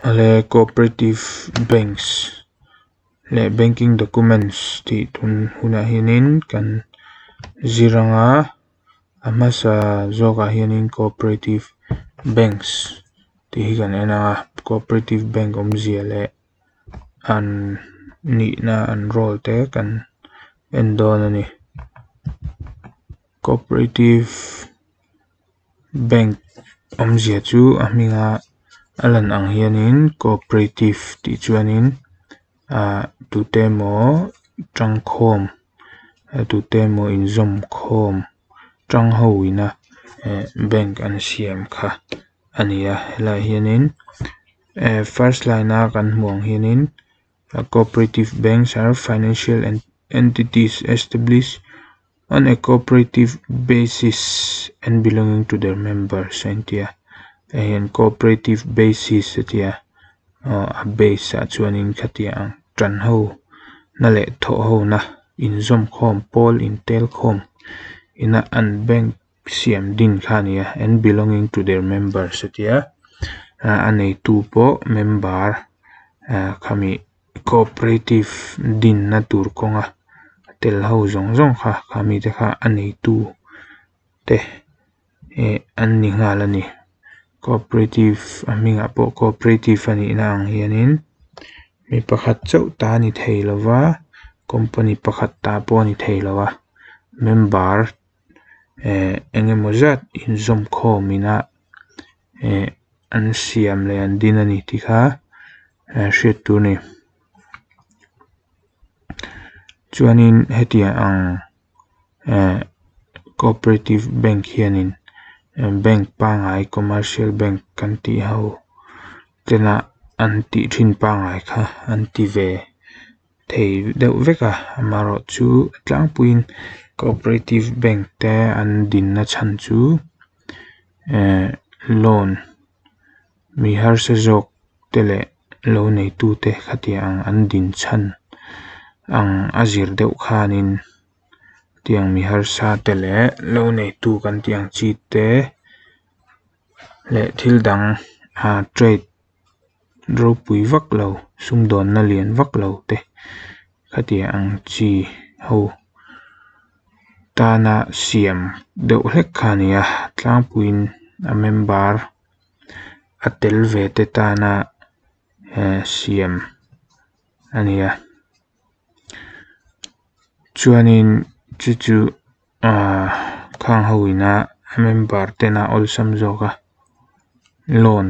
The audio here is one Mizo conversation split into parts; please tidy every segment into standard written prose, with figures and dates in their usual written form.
Awle cooperative banks leh banking documents tih tun hunah hianin kan zir anga a hmasa zawkah hianin cooperative banks tih hi kan en anga cooperative bank awmzia leh an nihna an role te kan en dawn a ni cooperative bank awmzia chu a hminga a lan ang hianin cooperative tih chuanin ahh tute emaw tangkhawm tute emaw inzawm khawm tang ho ina eh bank an siam kha a ni a helaiah hianin eh first line a kan hmuh ang hianin cooperative banks are financial entities established on a cooperative basis and belonging to their members a inti a hei hian cooperative basis a ti a aw a base ah chuanin khatiang ang tan ho na leh thawh ho na inzawm khawm pawl intel khawm ina an bank siam din kha a ni a and belonging to their members a ti a a neitu pawh member ah khami cooperative dinna tur kawnga tel ho zawng zawng kha khami te kha a neitu te eh an ni nghal a ni cooperative a hmingah pawh cooperative a nihna ang hianin mi pakhat chauh ta a ni thei lova company pakhat ta pawh a ni thei lo a member eh eng emaw zat inzawm khawm ina eh an siam leh an din a ni tih kha hriat tur a ni chuanin hetiang ang eh cooperative bank hianin bank pangngai commercial bank kan tih ho tena an tih thin pangngai kha an ti ve thei deuh vek a amaherawh chu a tlangpuiin cooperative bank te an dinna chhan chu eh loan mi harsa zawk te leh lo neitu te khatiang ang an din chhan ang a zir deuh khanin tiang mi harsa te leh lo neitu kan tih ang chi te leh thil dang ah trade ropui vak lo sumdawnna lian vak lo te khatiang ang chi ho tana siam deuh hlek kha a ni a tlangpuiin a member a tel ve te tana eh siam a ni a chuanin chu chu ahh khang ho ina a member tena awlsam zawk a loan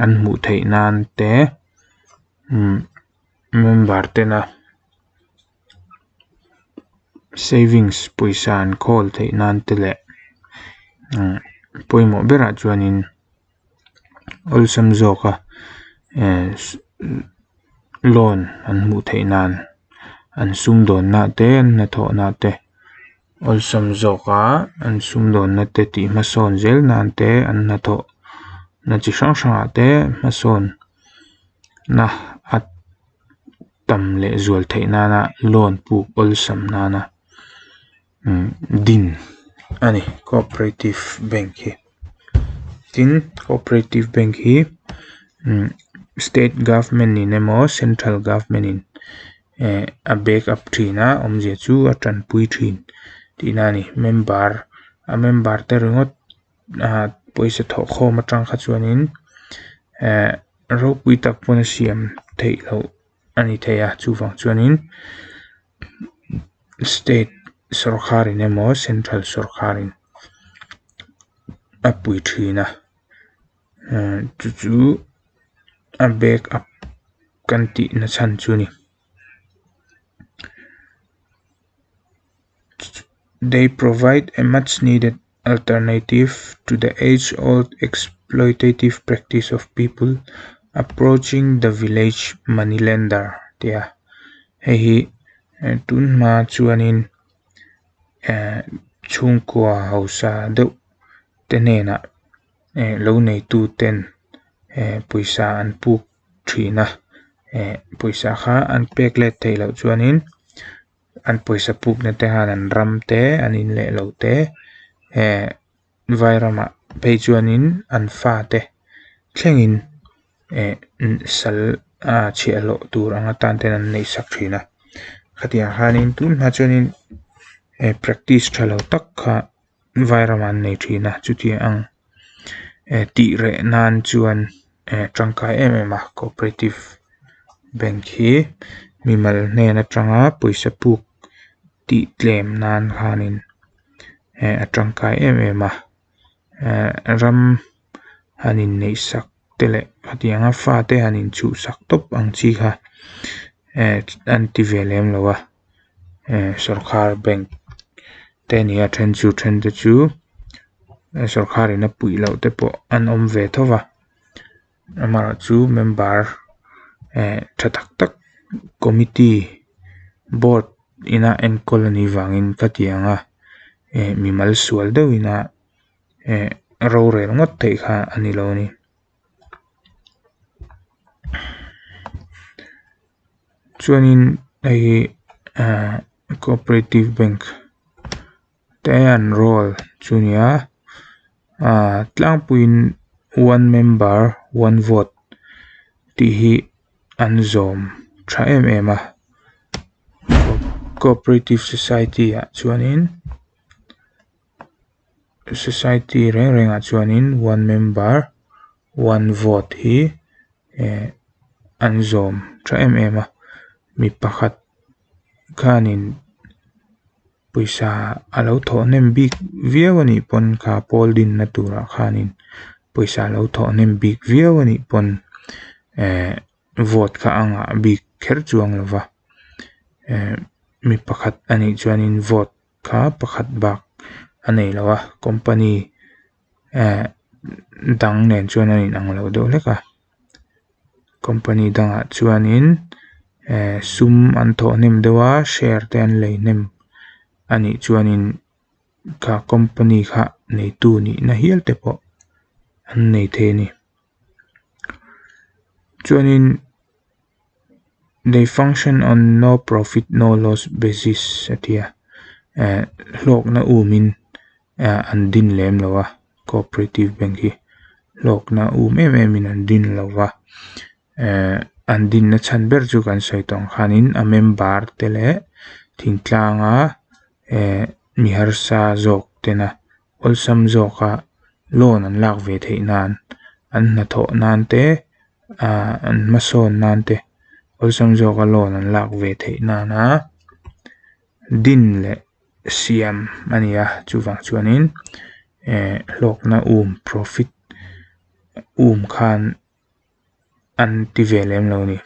an hmuh theih nan te umm member tena savings pawisa an khawl theih nan te leh umm pawimawh berah chuanin awlsam zawk a eh loan an hmuh theih nan an sumdawnna te an hnathawhna te awlsam zawk a an sumdawnna te tih hmasawn zel nan te an hnathawh na chi hrang hrang ah te hmasawn na a tam leh zual theih nana loan puk awlsam nana umm din a ni cooperative bank hi tin cooperative bank hi umm state government in emaw central government in eh a back up thin a awmzia chu a tanpui thin tihna a ni member a member te ringawt ah pawisa thawh khawm atang kha chuanin eh ropui tak pawn a siam theih loh a ni thei a chuvang chuanin state sawrkar in emaw central sawrkar in a pui thin a eh chu chu a back up kan tih na chhan chu a ni. They provide a much needed alternative to the age old exploitative practice of people approaching the village money lender tia hei hi tun hma chuanin eh chhungkua hausa deuh te hnenah eh lo neitu ten eh pawisa an puk thin a eh pawisa kha an pek let theih loh chuanin an pawisa pukna te khan an ram te an in leh lo te eh vai ramah phei chuanin an fate thlengin Eh sal a chhiahhlawh tur ang atan ten an neih sak thin a khatiang khanin tun hma chuanin eh practice tha lo tak kha vai ramah an nei thin a chutiang ang eh tih reh nan chuan eh tangkai em em a cooperative bank hi mimal hnen atanga pawisa puk tih tlem nan khanin eh a tangkai em em a eh ram han inneih sak te leh khatianga fate han inchhuhsak tawp ang chi kha eh an ti ve lem lo a eh sawrkhar bank te a ni a then chu then te chu sawrkhar in a puih loh te pawh an awm ve tho va amaherawhchu member eh tha tak tak committee board ina enkawl a nih vangin khatianga eh mimal sual deuh ina eh rorel ngawt theih kha a ni lo a ni. Chuanin hei hi ah cooperative bank te an roll chu a ni a ah tlangpuiin one member one vote tih hi an zawm tha em em a cooperative society ah chuanin. Society reng reng ah chuanin one member one vote hi eh an zawm tha em em a mi pakhat khanin pawisa a lo thawh hnem bik viau a nih pawn kha pawl dinna turah khanin pawisa a lo thawh hnem bik viau a nih pawn eh vote kha a ngah bik kher chuang lo va eh mi pakhat a nih chuanin vote. Kha pakhat bak a nei lo a company eh dang nen chuan a inang lo deuh hlek a company dangah chuanin eh sum an thawh hnem deuh a share te an lei hnem a nih chuanin kha company kha neitu nihna hial te pawh an nei thei a ni chuanin. They function on no profit no loss basis a ti a eh hlawkna umin eh an din lem lo a cooperative bank hi hlawkna um em em in an din lo va eh an dinna chhan ber chu kan sawi tawh ang khanin a member te leh thingtlanga eh mi harsa zawk tena awlsam zawka loan an lak ve theih nan an hnathawh nan te. Ah an hmasawn nan te awlsam zawka loan an lak ve theih nana din leh siam a ni a chuvang chuanin eh hlawkna um profit um khan an ti ve lem lo a ni.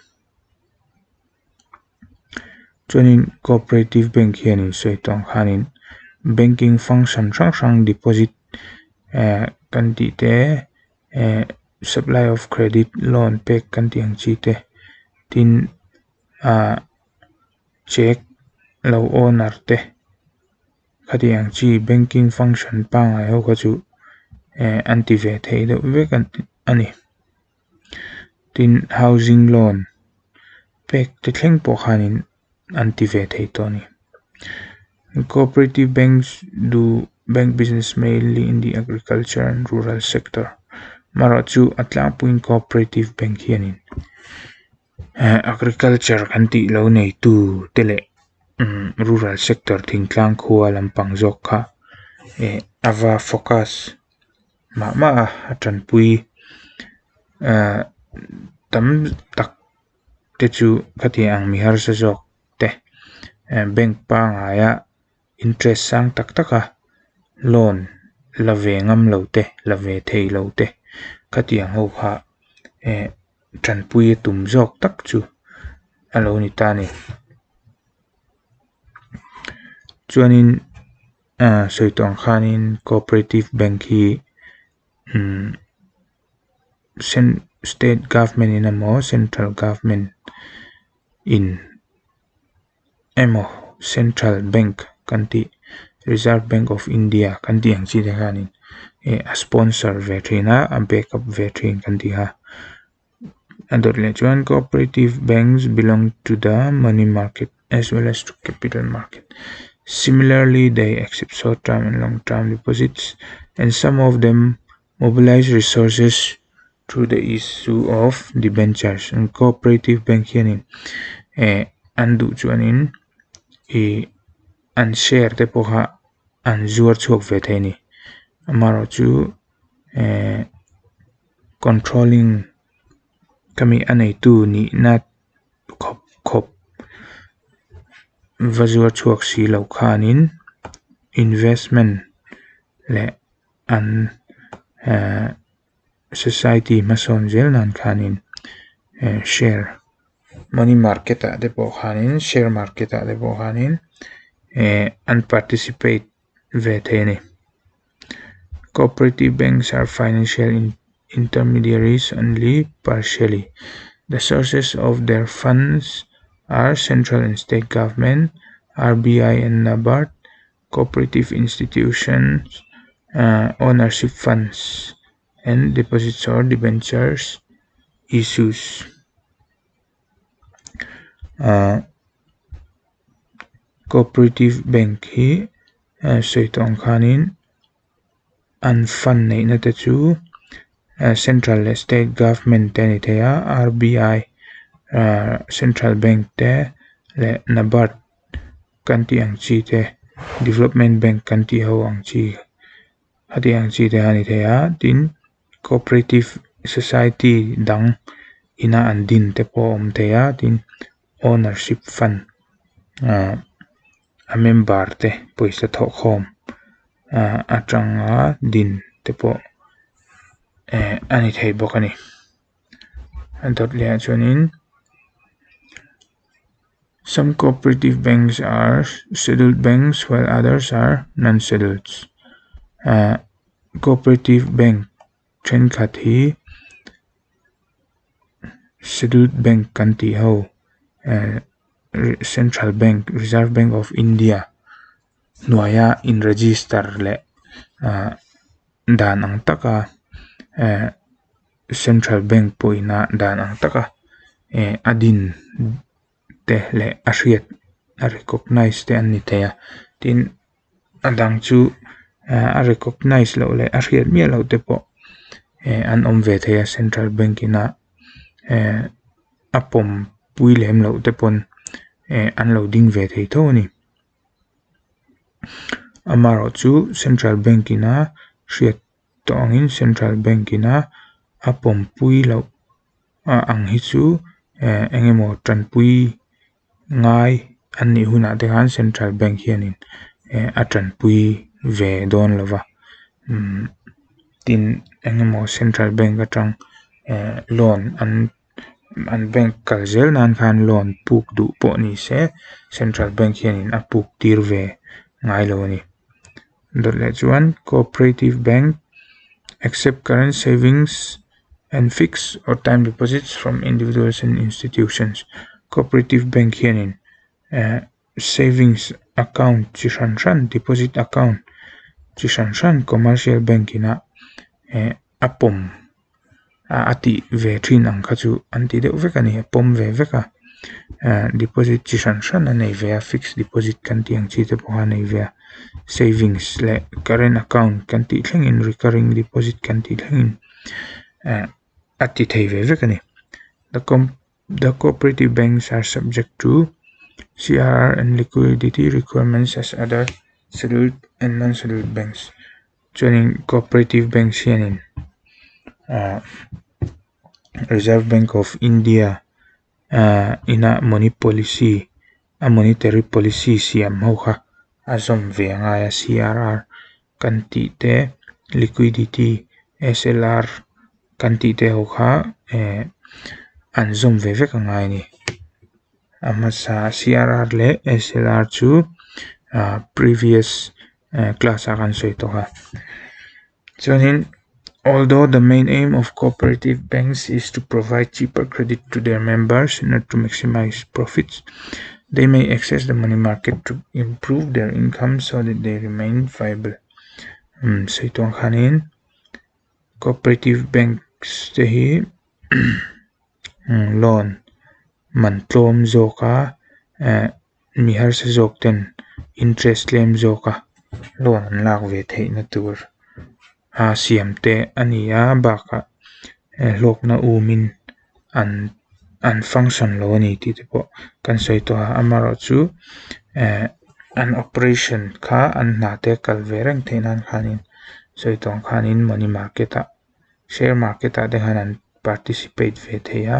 Chuanin cooperative bank hianin sawi tawh ang khanin banking function hrang hrang deposit eh kan tih te. Eh supply of credit loan pek kan tih ang chi te tin ah check lo owner te khati ang chi banking function pangngai ho kha chu eh an ti ve thei deuh vek a ni tin housing loan pek te thleng pawh khanin an ti ve thei tawh a ni. Cooperative banks do bank business mainly in the agriculture and rural sector amaherawh chu a tlangpuiin cooperative bank hianin eh agriculture kan tih lo neitu te leh umm rural sector thingtlang khua lampang zawk kha eh a va focus mah mah a a tanpui eh tam tak. Te chu khatiang ang mi harsa zawk te bank pangngaia interest sang tak tak a loan la ve ngam lo te la ve thei lo te khatiang ho kha eh tanpui a tum zawk tak chu a lo ni ta a ni. Chuanin ah sawi tawh ang khanin cooperative bank hi umm. State government in emaw central government in emaw central bank kan tih reserve bank of India kan tih ang chi te hianin eh a sponsor ve thin a a back up ve thin kan tih a a dawt leh chuan cooperative banks belong to the money market as well as to capital market similarly they accept short term and long term deposits and some of them. Mobilize resources through the issue of debentures cooperative bank hianin eh an duh chuanin ih an share te pawh kha an zuar chhuak ve thei a ni amaherawhchu eh controlling khami a neitu nihna khawp khawp va zuar chhuak si loh khanin investment leh an ehh society hmasawn zel nan khanin eh share money market ah te pawh khanin share market ah te pawh khanin eh an participate ve thei a ni. Cooperative banks are financial intermediaries only partially. The sources of their funds are central and state government, R_B_I and NABARD, cooperative institutions ah ownership funds and deposits or debentures issues. Ah cooperative bank hi sawi tawh ang khanin an fund neihna te chu central leh state government te a ni thei a R_B_I ah central bank te leh NABARD kan tih ang chi te development bank kan tih ho ang chi a tih ang chi te a ni thei a tin cooperative society dang ina an din te pawh a awm thei a tin ownership fund ah a member te pawisa thawh khawm ah atanga din te pawh eh a ni thei bawk a ni a dawt leh ah chuanin some cooperative banks are scheduled banks while others are non scheduled ah cooperative bank thenkhat hi scheduled bank kan tih ho eh central bank reserve bank of India hnuaia in register leh ah dan ang taka eh central bank pawhina dan ang taka eh a din te leh a hriat a recognize te an ni thei a tin a dang chu a recognize loh leh a hriat miah loh te pawh eh an awm ve thei a central bank ina eh a pawm pui lem loh te pawn eh an lo ding ve thei tho a ni. Amaherawhchu central bank ina hriat tawh angin central bank ina a pawmpui loh ang hi chu eh eng emaw tanpui ngai an nih hunah te khan central bank hianin eh a tanpui ve dawn lo va umm tin eng emaw central bank atang eh loan an an bank kal zel nan khan loan puk duh pawh ni se central bank hianin a puk tir ve ngai lo a ni. Dawt leh chuan cooperative bank accept current savings and fixed or time deposits from individuals and institutions cooperative bank hianin eh savings account chi hran hran deposit account chi hran hran commercial bank ina eh a pawm a tih ve thin ang kha chu an ti deuh vek a ni a pawm ve vek a eh deposit chi hran hran a nei ve a fixed deposit kan tih ang chi te pawh a nei ve a savings leh current account kan tih thlengin recurring deposit kan tih thlengin eh a ti thei ve vek a ni the the cooperative banks are subject to C_R_R and liquidity requirements as other scheduled and non scheduled banks chuanin cooperative banks hianin ah reserve bank of India ah ina money policy a monetary policy siam ho kha a zawm ve a ngai a C_R_R kan tih te liquidity S_L_R kan tih te ho kha eh an zawm ve vek a ngai a ni a hmasa C_R_R leh S_L_R chu ah previous class ah kan sawi tawh a chuanin although the main aim of cooperative banks is to provide cheaper credit to their members not to maximize profits they may access the money market to improve their income so that they remain viable um sawi tawh ang khanin cooperative banks te hi loan man tlawm zawk a eh mi harsa zawk ten interest tlem zawk a loan an lak ve theih na tur a siam te a ni a bakah hlawkna umin an an function lo a ni tih te pawh kan sawi tawh a amaherawh chu eh an operation kha an hna te kal ve reng theih nan khanin sawi tawh ang khanin money market ah share market ah te khan an participate ve thei a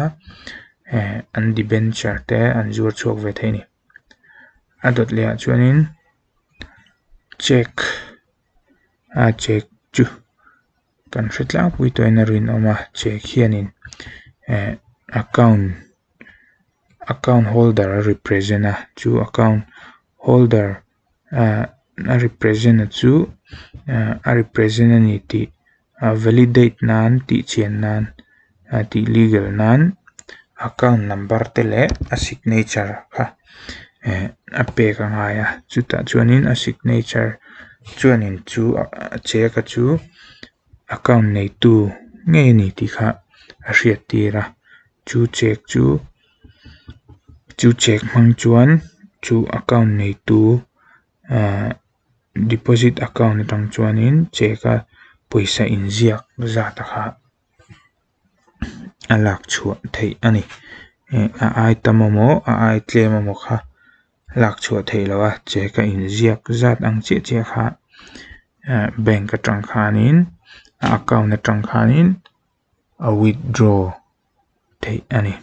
eh an debenture te an zuar chhuak ve thei a ni a dawt leh ah chuanin cheque a cheque chu kan hre tlangpui tawhin a rinawm a cheque hianin eh account account holder a represent a chu account holder ah a represent a chu ah a represent a ni tih ah validate nan tih chian nan ah tih legal nan account number te leh a signature kha eh a pek a ngai a chutah chuanin a signature chuanin chu cheque a chu account neitu ngei a ni tih kha a hriat tir a chu cheque chu chu cheque hmang chuan chu account neitu ahh deposit account atang chuanin cheque a pawisa inziak zat a kha a lak chhuah theih a ni a ai tam emaw a ai tlem emaw kha lak chhuah theih loh a cheque a inziak zat ang chiah chiah kha ah bank atang khanin a account atang khanin a withdraw theih a ni.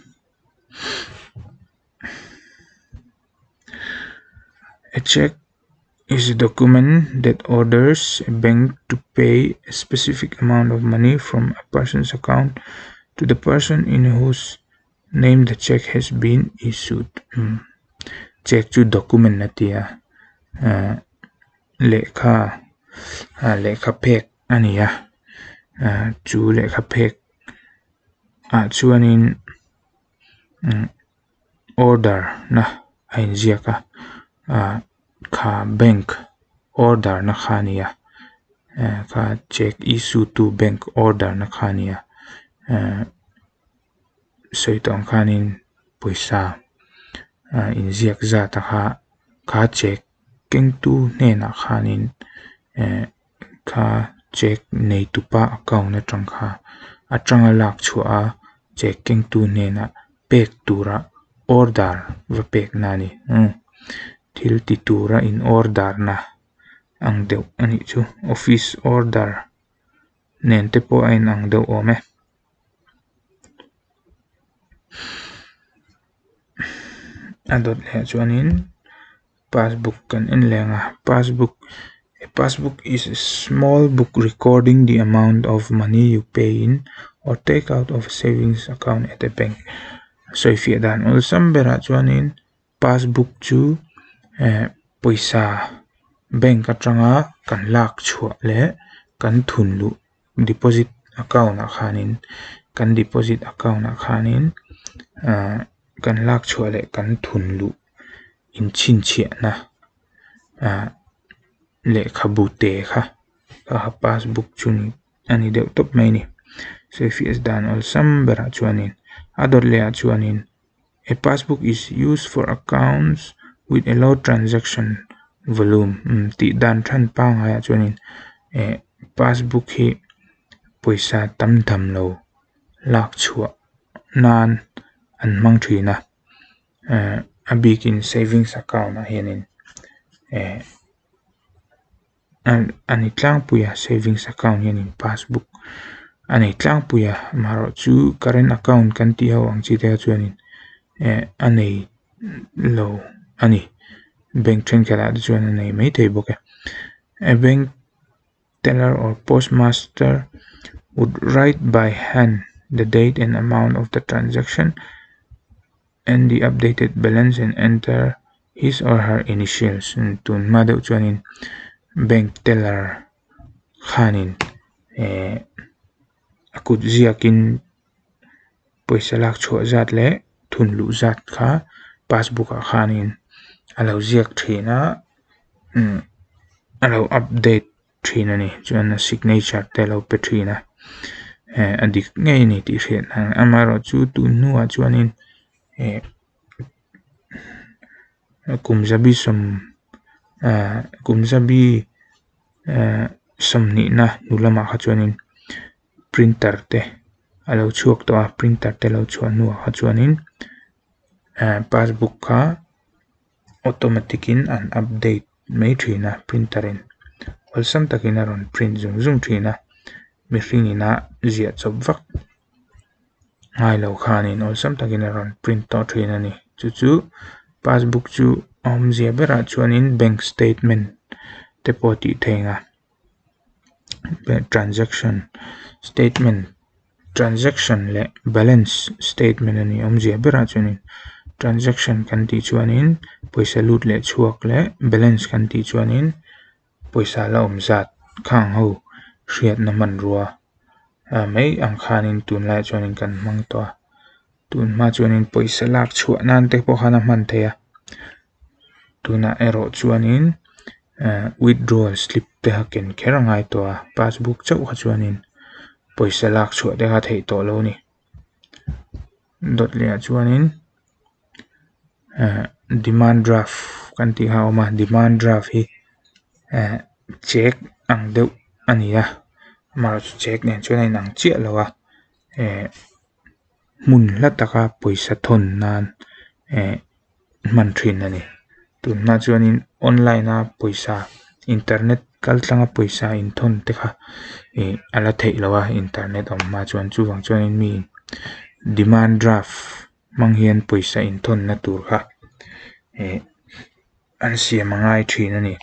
A cheque is a document that orders a bank to pay a specific amount of money from a person's account to the person in whose name the cheque has been issued cheque chu document a ti a ah lehkha ah lehkha phek a ni a ah chu lehkha phek ah chuanin order na a inziak a ah kha bank order na kha a ni a eh kha cheque issue tu bank order na kha a ni a eh sawi tawh ang khanin pawisa ah inziak zat a kha kha cheque kengtu hnenah khanin eh kha cheque neitupa account atang kha atanga lak chhuah a cheque kengtu hnenah pek tura order va pek na a ni thil ti tura in order na ang deuh a nih chu office order nen te pawh a inang deuh awm e. A dawt leh ah chuanin passbook kan en leh ang a passbook a passbook is a small book recording the amount of money you pay in or take out of savings account at a bank sawifiah dan awlsam berah chuanin passbook chu eh pawisa bank atanga kan lak chhuah leh kan thun luh deposit account ah khanin kan deposit account ah khanin ah kan lak chhuah leh kan thun luh inchhinchhiahna ah lehkhabu te kha kha passbook chu a ni deuh tawp mai a ni sawifiah dan awlsam berah chuanin a dawt leh ah chuanin a passbook is used for accounts with a low transaction volume tih dan than pangngai ah chuanin eh passbook hi pawisa tam tham lo lak chhuah nan an hmang thin a eh a bikin savings account ah hianin eh a ni tlangpui a savings account hianin passbook a nei tlangpui a amaherawhchu current account kan tih ho ang chi te kha chuanin eh a nei lo a ni bank thenkhat ah te chuan a nei maithei bawk e a bank teller or postmaster would write by hand the date and amount of the transaction and the updated balance and enter his or her initials tun hma deuh chuanin bank teller khanin eh a kut ziakin pawisa lak chhuah zat leh thun luh zat kha passbook ah khanin a lo ziak thin a umm a lo update thin a ni chuan a signature te a lo pe thin a eh a dik ngei a ni tih hriat nan amaherawhchu tun hnuah chuanin eh kum zabi sawm ah kum zabi ah sawmhnihna hnu lamah kha chuanin printer te. a lo chhuak tawh a printer te lo chhuah hnuah kha chuanin eh passbook kha automatic in an update mai thin a printer in awlsam takin a rawn print zung zung thin a mihring ina ziah chawp vak ngai lo khanin awlsam takin a rawn print tawh thin a ni chu chu passbook chu a awmzia berah chuanin bank statement te pawh tih theih ang a transaction statement transaction leh balance statement a ni awmzia berah chuanin transaction kan tih chuanin pawisa lut leh chhuak leh balance kan tih chuanin pawisa la awm zat khang ho hriatna hmanrua mai ang khanin tunlaiah chuanin kan hmang tawh a tun hma chuanin pawisa lak chhuah nan te pawh khan a hman theih a tunah erawh chuanin eh withdrawal slip te kha ken kher a ngai tawh a passbook chauh kha chuanin pawisa lak chhuah te kha theih tawh lo a ni dawt leh ah chuanin eh demand draft kan tih kha a awm a demand draft hi eh cheque ang deuh a ni a amaherawhchu cheque nen chuan a inang chiah lo a eh hmun hla taka pawisa thawn nan eh hman thin a ni tunhma chuanin online a pawisa internet kal tlanga pawisa inthawn te kha ih a la theih loh a internet awm hma chuan chuvang chuanin mi demand draft hmang hian pawisa inthawn na tur kha ih an siam a ngai thin a ni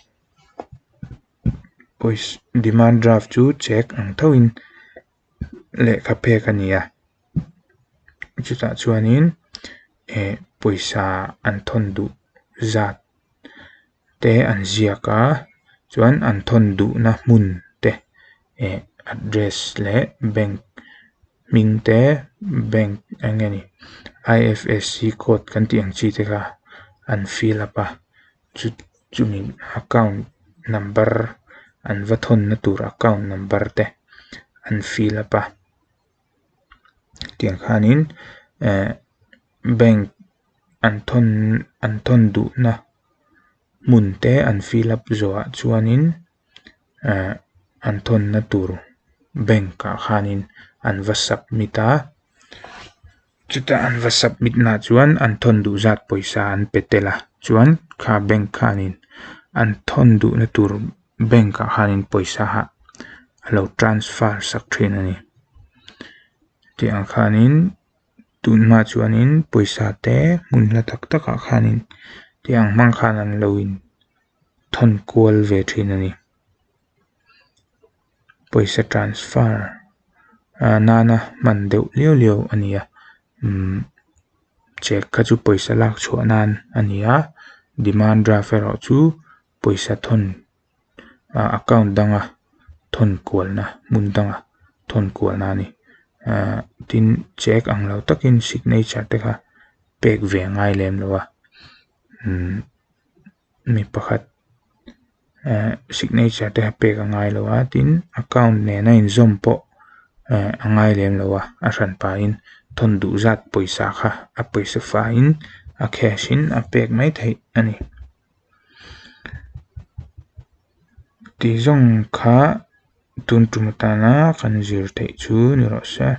pawisa demand draft chu cheque ang tho in. Lehkha phek a ni a chutah chuanin eh pawisa an thawn duh zat te an ziak a chuan an thawn duhna hmun te eh address leh bank hming te bank eng nge ni I_F_S_C code kan tih ang chi te kha an fill up a chu chumi account number an va thawn na tur account number te an fill up a tiang khanin eh bank an thawn an thawn duhna hmun te an fill up zawhah chuanin eh an thawn na tur bank ah khanin an va submit a. Chutah an va submit na chuan an thawn duh zat pawisa an pe tel a chuan kha bank khanin an thawn duhna tur bank ah khanin pawisa ah a lo transfer sak thin a ni tih ang khanin tun hma chuanin pawisa te hmun hla tak tak ah khanin tih ang hmang khan an lo in thawn kual ve thin a ni. Pawisa transfer ah nana hman deuh liau liau a ni a umm cheque kha chu pawisa lak chhuah nan a ni a demand draft erawh chu pawisa thawn ah account danga thawn kualna hmun danga thawn kualna a ni ah tin cheque ang lo takin signature te kha pek ve a ngai lem lo a umm. Mi pakhat eh signature te pek a ngai lo a tin account nena inzawm pawh eh a ngai lem lo a a hran pahin thawn duh zat pawisa kha a pawisa faiin a cash in a pek mai theih a ni. Tih zawng kha tun tum atana kan zir theih chu ni rawh se.